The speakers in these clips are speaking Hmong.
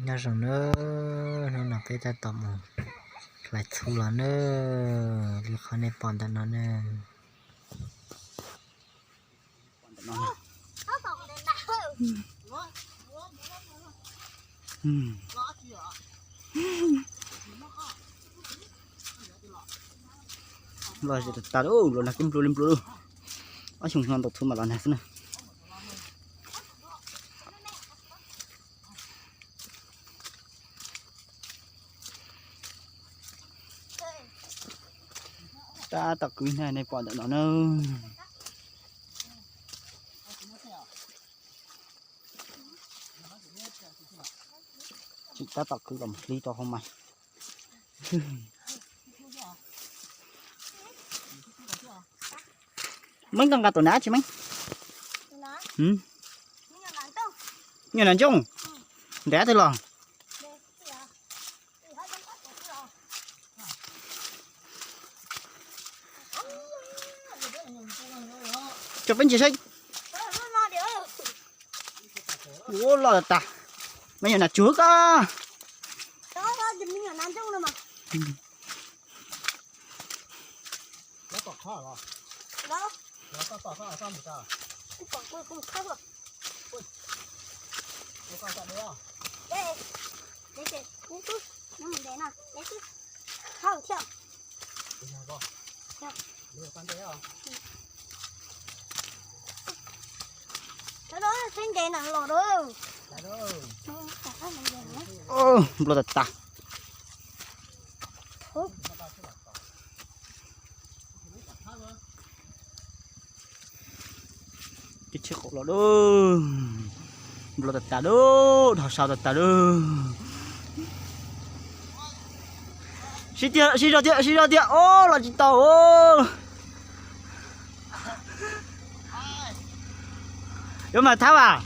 Nyob zoo nawb, hnub no peb tab tom mus hlais txhuv los nawb, li qhov nej pom ntawm no nawb. Los tas tas, los nag kub nplua li nplua lawm. Ob xyoo no ntaus txhuv mam los nag xwb na. Tab tom kwv hnab nej pom ntawm no na. Tseem tab tom kwv los mus hliv rau hauv mas. Meeb koj nqa tus nav tsis meeb? Nyuag nas ntsooj. Ntev twg los? Tso peb ntsis saib. Ua loj tas. Me nyuam nas tsuag koj. Nplua tas tas. Tsheb qaum los dub, nplua tas tas dub, dhos sau tas tas dub. Sib tiag, sib zog tiag, sib zog tiag, o los tsis tau. Yuav mas thab as.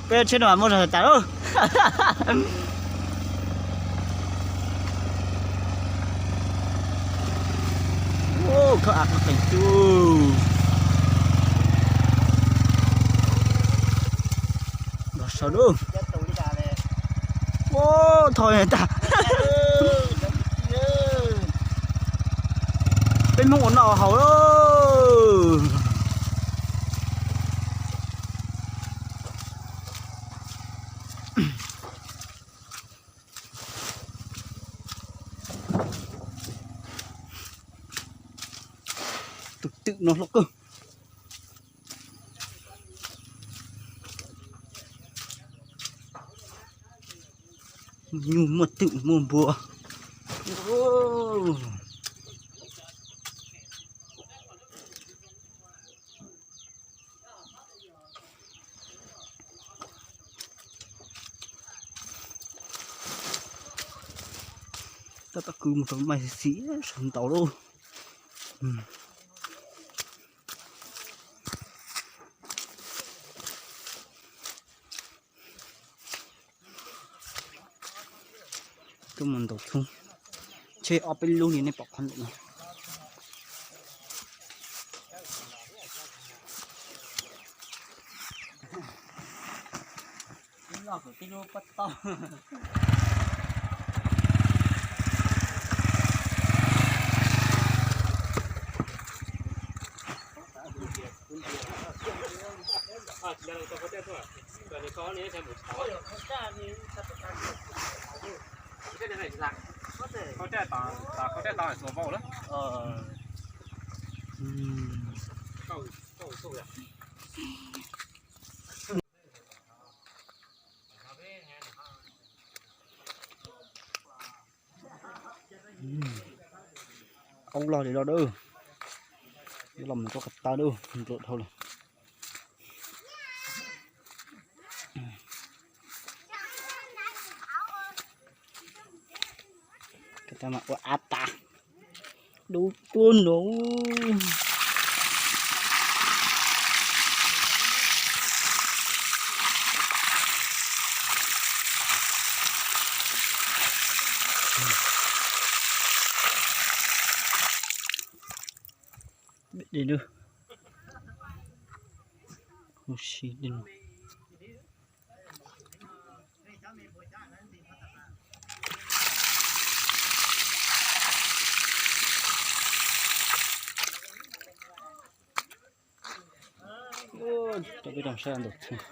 Peb tsheb no muaj zog tas lawm. Khawb av qees tu. Los saum lub. Thov tas. Peb Hmoob ua noj haus lauj. Tus twm no hlob kawg. Nyuj muaj twm muaj npua. Tab tom kwv mus rau mais xim sawv ntau lauj. Tuaj mus ntaus txhuv, tsheb ob peb lub li nej pom qhov ntawm no. Aub loj li loj dawb, los mus rau qab taw dawb, npluav dhau lawm. Ua av tas, dub tuab nroo. Dej dub, huv si dej. Cov peb rau sab ntawm txheej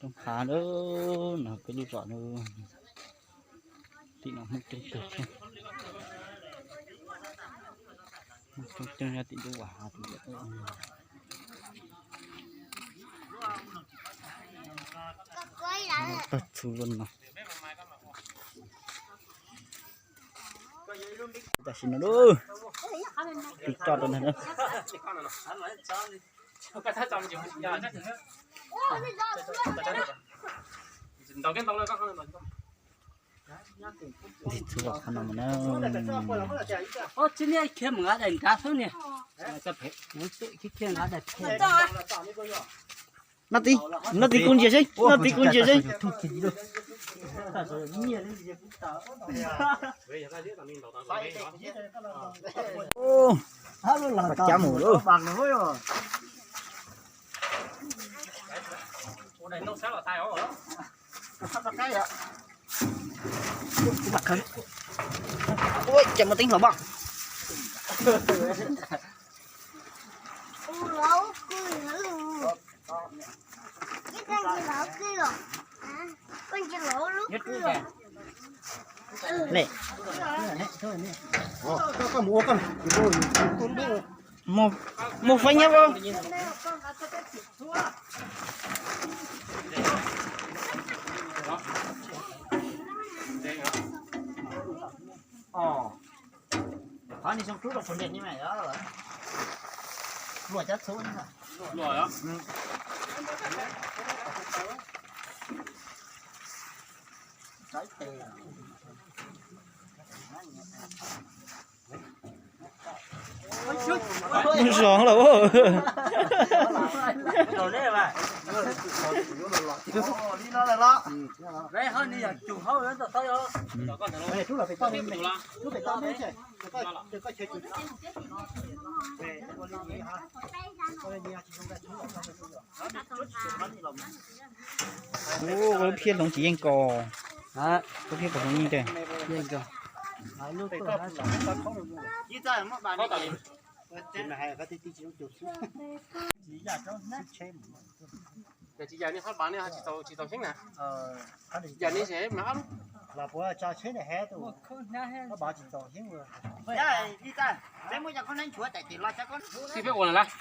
roob qhav na, no peb lub zos na, tim no Hmoob coob kawg thiab, Hmoob coob coob nyob tim ntug vas hav tus tag txhu luaj no. Tam sim no lub tig tso rau ntag. Tig txhu los qhov no mas na. Noj tib, noj tib kuv ntsia seb, noj tib kuv ntsia seb. Cab mus lawm. Ua cas muaj teeb hlo npoj. Ne, mus, mus feeb nyab. Qhov ni xyoo rub rau pus niam ni mas luaj cab txhub. Muaj zog lawm. Ub, koj lub phiab hloov tsis yeej kos. Koj phiab puas hloov yeej tiag? Tsis yam nej hab pav nej tsis txaus heeb na. Yam nej es mas ab lub. Tsis peb ua lawm las.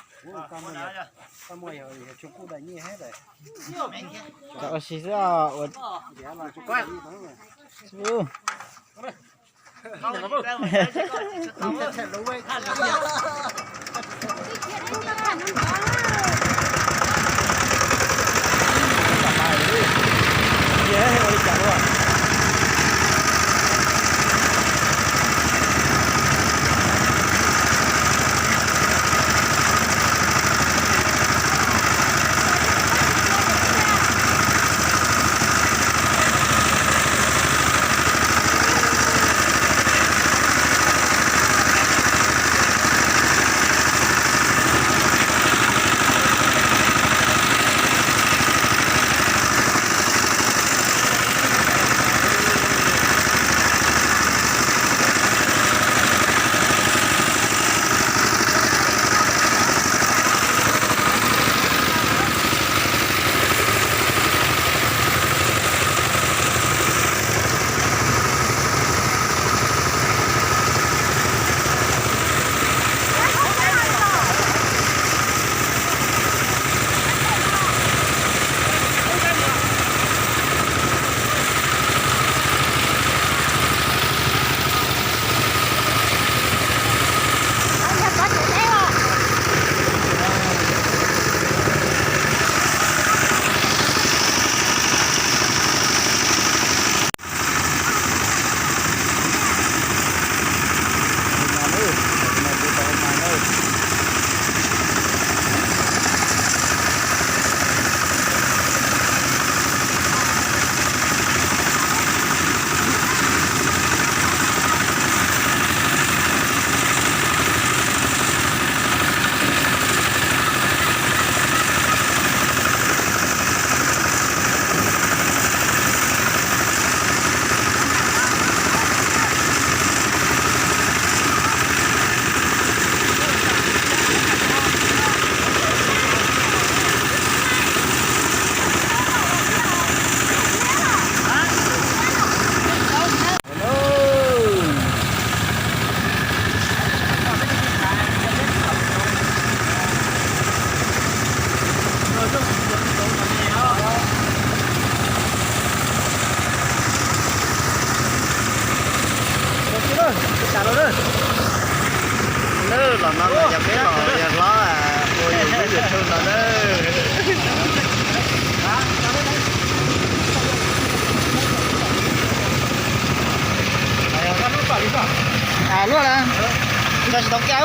Ua si xwb.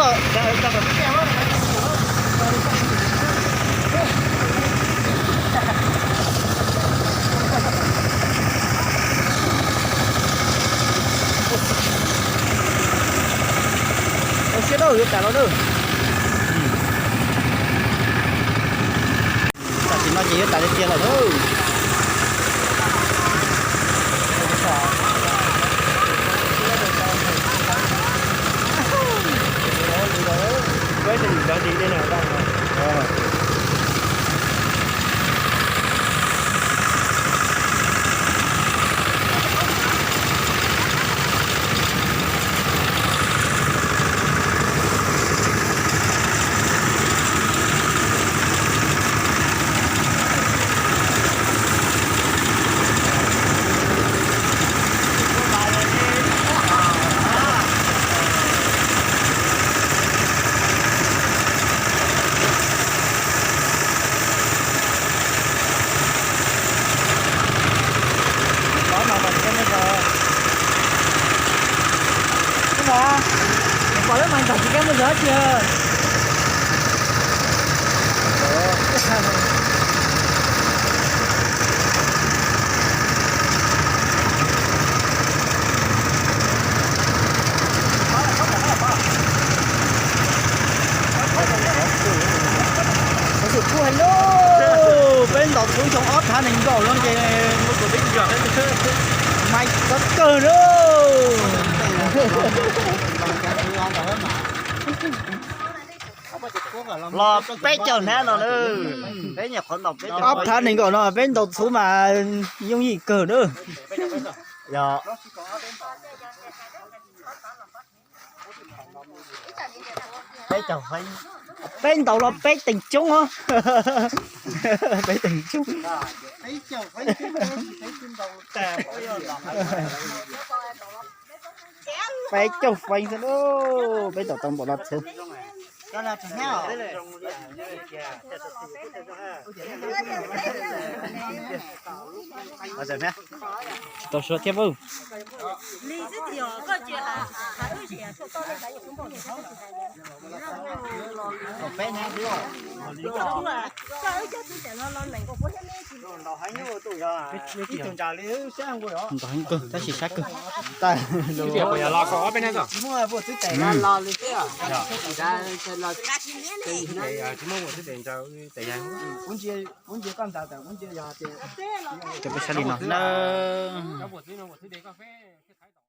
Ua siab dawb, yuav tas los dawb. Tam sim no ces yuav tas tiag tiag lawm na. Pom lawv mas ntog tsis kab muaj zog tiag. Peb ntaus txhuv xyoo ob phav nees nkaum no ces mais txawv kawg na. Los peb caug hnab no na. Peb nyuam qhuav ntaus peb caug. Ob phav nees nkaum no peb ntaus txhuv mas yooj yim kawg na. Yog. Peb caug feeb. Peb ntaus los peb teem coob os. Peb teem coob. Peb caug feeb xwb, peb ntaus tau npaum no xwb. Tsis tau suav thiab. Ntaus heev kawg, tab sis sab kawg. Cov peb sab li no na.